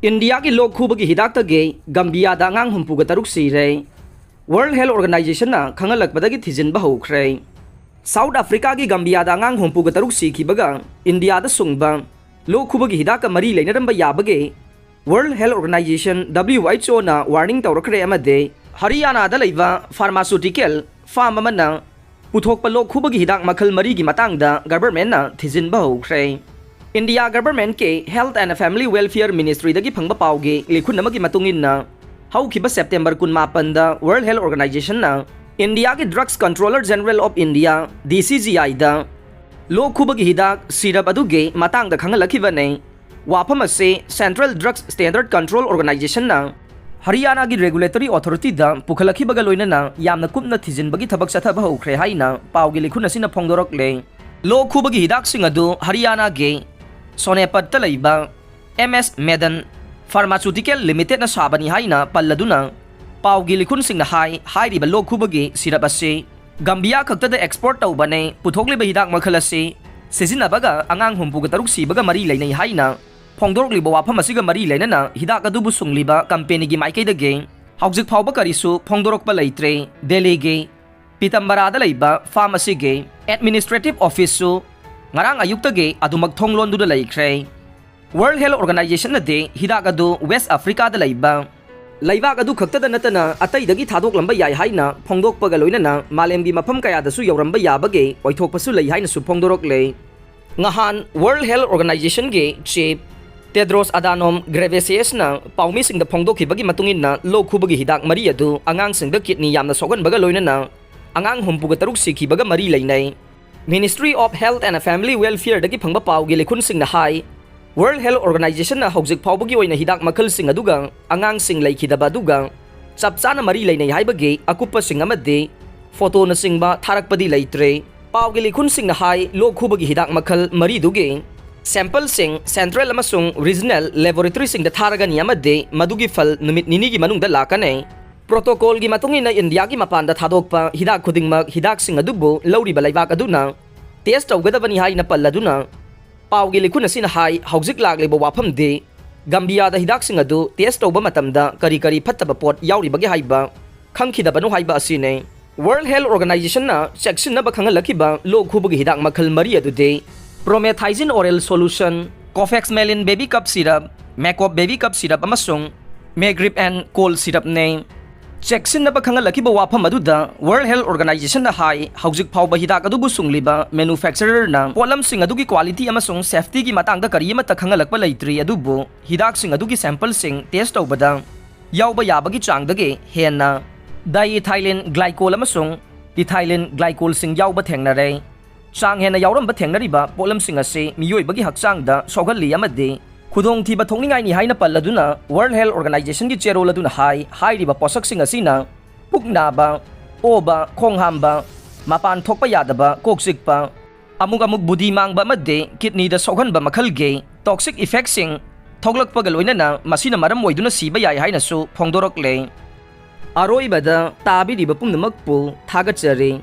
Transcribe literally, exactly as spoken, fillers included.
ꯏꯟꯗꯤꯌꯥꯒꯤ ꯂꯣꯛ ꯈꯨꯕꯒꯤ ꯍꯤꯗꯥꯛꯇꯒꯤ ꯒꯝꯕꯤꯌꯥꯗ ꯑꯉꯥꯡ ꯍꯨꯝꯐꯨꯒ ꯇꯔꯨꯛ ꯁꯤꯔꯦ꯫ World Health Organizationꯅ ꯈꯪꯍꯜꯂꯛꯄꯗꯒꯤ ꯊꯤꯖꯤꯟꯕ ꯍꯧꯈ꯭ꯔꯦ꯫ ꯁꯥꯎꯠ ꯑꯐ꯭ꯔꯤꯀꯥꯒꯤ ꯒꯝꯕꯤꯌꯥꯗ ꯑꯉꯥꯡ ꯍꯨꯝꯐꯨꯒ ꯇꯔꯨꯛ ꯁꯤꯈꯤꯕꯒ ꯏꯟꯗꯤꯌꯥꯗ ꯁꯨꯡꯕ ꯂꯣꯛ ꯈꯨꯕꯒꯤ ꯍꯤꯗꯥꯛꯀ ꯃꯔꯤ ꯂꯩꯅꯔꯝꯕ ꯌꯥꯕꯒꯤ World Health Organization, WHOꯅ warning ꯇꯧꯔꯛꯈ꯭ꯔꯦ ꯑꯃꯗꯤ ꯍꯔꯤꯌꯥꯅꯥꯗ ꯂꯩꯕ pharmaceutical firm ꯑꯃꯅ ꯄꯨꯊꯣꯛꯄ ꯂꯣꯛ ꯈꯨꯕꯒꯤ ꯍꯤꯗꯥꯛ ꯃꯈꯜ ꯃꯔꯤꯒꯤ ꯃꯇꯥꯡꯗ governmentꯅ ꯊꯤꯖꯤꯟꯕ ꯍꯧꯈ꯭ꯔꯦ꯫ ꯏꯟꯗꯤꯌꯥ governmentꯀꯤ Health and Family Welfare Ministryꯗꯒꯤ ꯐꯪꯕ ꯄꯥꯎꯒꯤ ꯂꯤꯈꯨꯟ ꯑꯃꯒꯤ ꯃꯇꯨꯡ ꯏꯟꯅ, ꯍꯧꯈꯤꯕ ꯁꯦꯞꯇꯦꯝꯕꯔ ꯀꯨꯟꯃꯥꯄꯟꯗ World Health Organizationꯅ ꯏꯟꯗꯤꯌꯥꯒꯤ Drugs Controller General of India, DCGIꯗ ꯂꯣꯛ ꯈꯨꯕꯒꯤ ꯍꯤꯗꯥꯛ syrup ꯑꯗꯨꯒꯤ ꯃꯇꯥꯡꯗ ꯈꯪꯍꯜꯂꯛꯈꯤꯕꯅꯤ꯫ ꯋꯥꯐꯝ ꯑꯁꯤ Central Drugs Standard Control Organizationꯅ ꯍꯔꯤꯌꯥꯅꯥꯒꯤ regulatory authorityꯗ ꯄꯨꯈꯠꯂꯛꯈꯤꯕꯒ ꯂꯣꯏꯅꯅ ꯌꯥꯝꯅ ꯀꯨꯞꯅ ꯊꯤꯖꯤꯟꯕꯒꯤ ꯊꯕꯛ ꯆꯠꯊꯕ ꯍꯧꯈ꯭ꯔꯦ ꯍꯥꯏꯅ ꯄꯥꯎꯒꯤ ꯂꯤꯈꯨꯟ ꯑꯁꯤꯅ ꯐꯣꯡꯗꯣꯔꯛꯂꯦ꯫ ꯂꯣꯛ ꯈꯨꯕꯒꯤ ꯍꯤꯗꯥꯛꯁꯤꯡ ꯑꯗꯨ ꯍꯔꯤꯌꯥꯅꯥꯒꯤ ꯁꯣꯅꯦꯄꯠꯇ ꯂꯩꯕ M S Madan Pharmaceutical Limitedꯅ ꯁꯥꯕꯅꯤ ꯍꯥꯏꯅ ꯄꯜꯂꯗꯨꯅ ꯄꯥꯎꯒꯤ ꯂꯤꯈꯨꯟꯁꯤꯡꯅ ꯍꯥꯏ, ꯍꯥꯏꯔꯤꯕ ꯂꯣꯛ ꯈꯨꯕꯒꯤ syrup ꯑꯁꯤ ꯒꯝꯕꯤꯌꯥ ꯈꯛꯇꯗ export ꯇꯧꯕꯅꯦ꯫ ꯄꯨꯊꯣꯛꯂꯤꯕ ꯍꯤꯗꯥꯛ ꯃꯈꯜ ꯑꯁꯤ ꯁꯤꯖꯤꯟꯅꯕꯒ ꯑꯉꯥꯡ ꯍꯨꯝꯐꯨꯒ ꯇꯔꯨꯛ ꯁꯤꯕꯒ ꯃꯔꯤ ꯂꯩꯅꯩ ꯍꯥꯏꯅ ꯐꯣꯡꯗꯣꯔꯛꯂꯤꯕ ꯋꯥꯐꯝ ꯑꯁꯤꯒ ꯃꯔꯤ ꯂꯩꯅꯅ ꯍꯤꯗꯥꯛ ꯑꯗꯨꯕꯨ ꯁꯨꯡꯂꯤꯕ companyꯒꯤ ꯃꯥꯏꯀꯩꯗꯒꯤ ꯍꯧꯖꯤꯛ ꯐꯥꯎꯕ ꯀꯔꯤꯁꯨ ꯐꯣꯡꯗꯣꯔꯛꯄ ꯂꯩꯇ꯭ꯔꯦ꯫ ꯗꯦꯜꯂꯤꯒꯤ ꯄꯤꯇꯝꯕꯔꯥꯗ ꯂꯩꯕ farm ꯑꯁꯤꯒꯤ administrative officeꯁꯨ ꯉꯔꯥꯡ ꯑꯌꯨꯛꯇꯒꯤ ꯑꯗꯨꯃꯛ ꯊꯣꯡ ꯂꯣꯟꯗꯨꯅ ꯂꯩꯈ꯭ꯔꯦ꯫ World Health Organizationꯅꯗꯤ ꯍꯤꯗꯥꯛ ꯑꯗꯨ West Africaꯗ ꯂꯩꯕ ꯂꯩꯕꯥꯛ ꯑꯗꯨ ꯈꯛꯇꯗ ꯅꯠꯇꯅ ꯑꯇꯩꯗꯒꯤ ꯊꯥꯗꯣꯛꯂꯝꯕ ꯌꯥꯏ ꯍꯥꯏꯅ ꯐꯣꯡꯗꯣꯛꯄꯒ ꯂꯣꯏꯅꯅ ꯃꯥꯂꯦꯝꯒꯤ ꯃꯐꯝ ꯀꯌꯥꯗꯁꯨ ꯌꯧꯔꯝꯕ ꯌꯥꯕꯒꯤ ꯑꯣꯏꯊꯣꯛꯄꯁꯨ ꯂꯩ ꯍꯥꯏꯅꯁꯨ ꯐꯣꯡꯗꯣꯔꯛꯂꯦ꯫ ꯉꯍꯥꯟ World Health Organizationꯒꯤ chief Tedros Adhanom Ghebreyesusꯅ ꯄꯥꯎꯃꯤꯁꯤꯡꯗ ꯐꯣꯡꯗꯣꯛꯈꯤꯕꯒꯤ ꯃꯇꯨꯡ ꯏꯟꯅ, ꯂꯣꯛ ꯈꯨꯕꯒꯤ ꯍꯤꯗꯥꯛ ꯃꯔꯤ ꯑꯗꯨ ꯑꯉꯥꯡꯁꯤꯡꯗ kidney ꯌꯥꯝꯅ ꯁꯣꯛꯍꯟꯕꯒ ꯂꯣꯏꯅꯅ ꯑꯉꯥꯡ ꯍꯨꯝꯐꯨꯒ ꯇꯔꯨꯛ ꯁꯤꯈꯤꯕꯒ ꯃꯔꯤ ꯂꯩꯅꯩ꯫ Ministry of Health and Family Welfareꯗꯒꯤ ꯐꯪꯕ ꯄꯥꯎꯒꯤ ꯂꯤꯈꯨꯟꯁꯤꯡꯅ ꯍꯥꯏ, World Health Organizationꯅ ꯍꯧꯖꯤꯛ ꯐꯥꯎꯕꯒꯤ ꯑꯣꯏꯅ ꯍꯤꯗꯥꯛ ꯃꯈꯜꯁꯤꯡ ꯑꯗꯨꯒ ꯑꯉꯥꯡꯁꯤꯡ ꯂꯩꯈꯤꯗꯕ ꯑꯗꯨꯒ ꯆꯞ ꯆꯥꯅ ꯃꯔꯤ ꯂꯩꯅꯩ ꯍꯥꯏꯕꯒꯤ ꯑꯀꯨꯞꯄꯁꯤꯡ ꯑꯃꯗꯤ photoꯅꯆꯤꯡꯕ ꯊꯥꯔꯛꯄꯗꯤ ꯂꯩꯇ꯭ꯔꯦ꯫ ꯄꯥꯎꯒꯤ ꯂꯤꯈꯨꯟꯁꯤꯡꯅ ꯍꯥꯏ, ꯂꯣꯛ ꯈꯨꯕꯒꯤ ꯍꯤꯗꯥꯛ ꯃꯈꯜ ꯃꯔꯤꯗꯨꯒꯤ sampleꯁꯤꯡ central ꯑꯃꯁꯨꯡ regional laboratoryꯁꯤꯡꯗ ꯊꯥꯔꯒꯅꯤ ꯑꯃꯗꯤ ꯃꯗꯨꯒꯤ ꯐꯜ ꯅꯨꯃꯤꯠ ꯅꯤꯅꯤꯒꯤ ꯃꯅꯨꯡꯗ ꯂꯥꯛꯀꯅꯤ꯫ Protocolꯒꯤ ꯃꯇꯨꯡ ꯏꯟꯅ ꯏꯟꯗꯤꯌꯥꯒꯤ ꯃꯄꯥꯟꯗ ꯊꯥꯗꯣꯛꯄ ꯍꯤꯗꯥꯛ ꯈꯨꯗꯤꯡꯃꯛ ꯍꯤꯗꯥꯛꯁꯤꯡ ꯑꯗꯨꯕꯨ ꯂꯧꯔꯤꯕ ꯂꯩꯕꯥꯛ ꯑꯗꯨꯅ test ꯇꯧꯒꯗꯕꯅꯤ ꯍꯥꯏꯅ ꯄꯜꯂꯗꯨꯅ, ꯄꯥꯎꯒꯤ ꯂꯤꯈꯨꯟ ꯑꯁꯤꯅ ꯍꯥꯏ, ꯍꯧꯖꯤꯛ ꯂꯥꯛꯂꯤꯕ ꯋꯥꯐꯝꯗꯤ ꯒꯝꯕꯤꯌꯥꯗ ꯍꯤꯗꯥꯛꯁꯤꯡ ꯑꯗꯨ ꯇꯦꯁ ꯇꯧꯕ ꯃꯇꯝꯗ ꯀꯔꯤ ꯀꯔꯤ ꯐꯠꯇꯕ ꯄꯣꯠ ꯌꯥꯎꯔꯤꯕꯒꯦ ꯍꯥꯏꯕ ꯈꯪꯈꯤꯗꯕꯅꯣ ꯍꯥꯏꯕ ꯑꯁꯤꯅꯤ꯫ World Health Organizationꯅ ꯆꯦꯛꯁꯤꯟꯅꯕ ꯈꯪꯍꯜꯂꯛꯈꯤꯕ ꯂꯣꯛ ꯈꯨꯕꯒꯤ ꯍꯤꯗꯥꯛ ꯃꯈꯜ ꯃꯔꯤ ꯑꯗꯨꯗꯤ Promethazine Oral Solution, Cofexmalin Baby Cup Syrup, Macop Baby Cup Syrup ꯑꯃꯁꯨꯡ Megrip and Col Syrupꯅꯤ꯫ ꯆꯦꯛꯁꯤꯟꯅꯕ ꯈꯪꯍꯜꯂꯛꯈꯤꯕ ꯋꯥꯐꯝ ꯑꯗꯨꯗ World Health Organizationꯅ ꯍꯥꯏ, ꯍꯧꯖꯤꯛ ꯐꯥꯎꯕ ꯍꯤꯗꯥꯛ ꯑꯗꯨꯕꯨ ꯁꯨꯡꯂꯤꯕ manufacturerꯅ ꯄꯣꯠꯂꯝꯁꯤꯡ ꯑꯗꯨꯒꯤ qualityꯑꯃꯁꯨꯡ safetyꯒꯤ ꯃꯇꯥꯡꯗ ꯀꯔꯤ ꯑꯃꯠꯇ ꯈꯪꯍꯜꯂꯛꯄ ꯂꯩꯇ꯭ꯔꯤ, ꯑꯗꯨꯕꯨ ꯍꯤꯗꯥꯛꯁꯤꯡ ꯑꯗꯨꯒꯤ sampleꯁꯤꯡ test ꯇꯧꯕꯗ ꯌꯥꯎꯕ ꯌꯥꯕꯒꯤ ꯆꯥꯡꯗꯒꯤ ꯍꯦꯟꯅ diethylene glycol ꯑꯃꯁꯨꯡ ethylene glycolꯁꯤꯡ ꯌꯥꯎꯕ ꯊꯦꯡꯅꯔꯦ꯫ ꯆꯥꯡ ꯍꯦꯟꯅ ꯌꯥꯎꯔꯝꯕ ꯊꯦꯡꯅꯔꯤꯕ ꯄꯣꯠꯂꯝꯁꯤꯡ ꯑꯁꯤ ꯃꯤꯑꯣꯏꯕꯒꯤ ꯍꯛꯆꯥꯡꯗ ꯁꯣꯛꯍꯜꯂꯤ ꯑꯃꯗꯤ ꯈꯨꯗꯣꯡꯊꯤꯕ ꯊꯣꯛꯅꯤꯡꯉꯥꯏꯅꯤ ꯍꯥꯏꯅ ꯄꯜꯂꯗꯨꯅ World Health Organizationꯒꯤ ꯆꯦꯔꯣꯜ ꯑꯗꯨꯅ ꯍꯥꯏ, ꯍꯥꯏꯔꯤꯕ ꯄꯣꯠꯁꯛꯁꯤꯡ ꯑꯁꯤꯅ ꯄꯨꯛ ꯅꯥꯕ, ꯑꯣꯕ, ꯈꯣꯡ ꯍꯥꯝꯕ, ꯃꯄꯥꯟ ꯊꯣꯛꯄ ꯌꯥꯗꯕ, ꯀꯣꯛ ꯆꯤꯛꯄ, ꯑꯃꯨꯛ ꯑꯃꯨꯛ ꯕꯨꯗꯤ ꯃꯥꯡꯕ ꯑꯃꯗꯤ kidneyꯗ ꯁꯣꯛꯍꯟꯕ ꯃꯈꯜꯒꯤ toxic effectꯁꯤꯡ ꯊꯣꯛꯂꯛꯄꯒ ꯂꯣꯏꯅꯅ ꯃꯁꯤꯅ ꯃꯔꯝ ꯑꯣꯏꯗꯨꯅ ꯁꯤꯕ ꯌꯥꯏ ꯍꯥꯏꯅꯁꯨ ꯐꯣꯡꯗꯣꯔꯛꯂꯦ꯫ ꯑꯔꯣꯏꯕꯗ ꯇꯥꯕꯤꯔꯤꯕ ꯄꯨꯝꯅꯃꯛꯄꯨ ꯊꯥꯒꯠꯆꯔꯤ꯫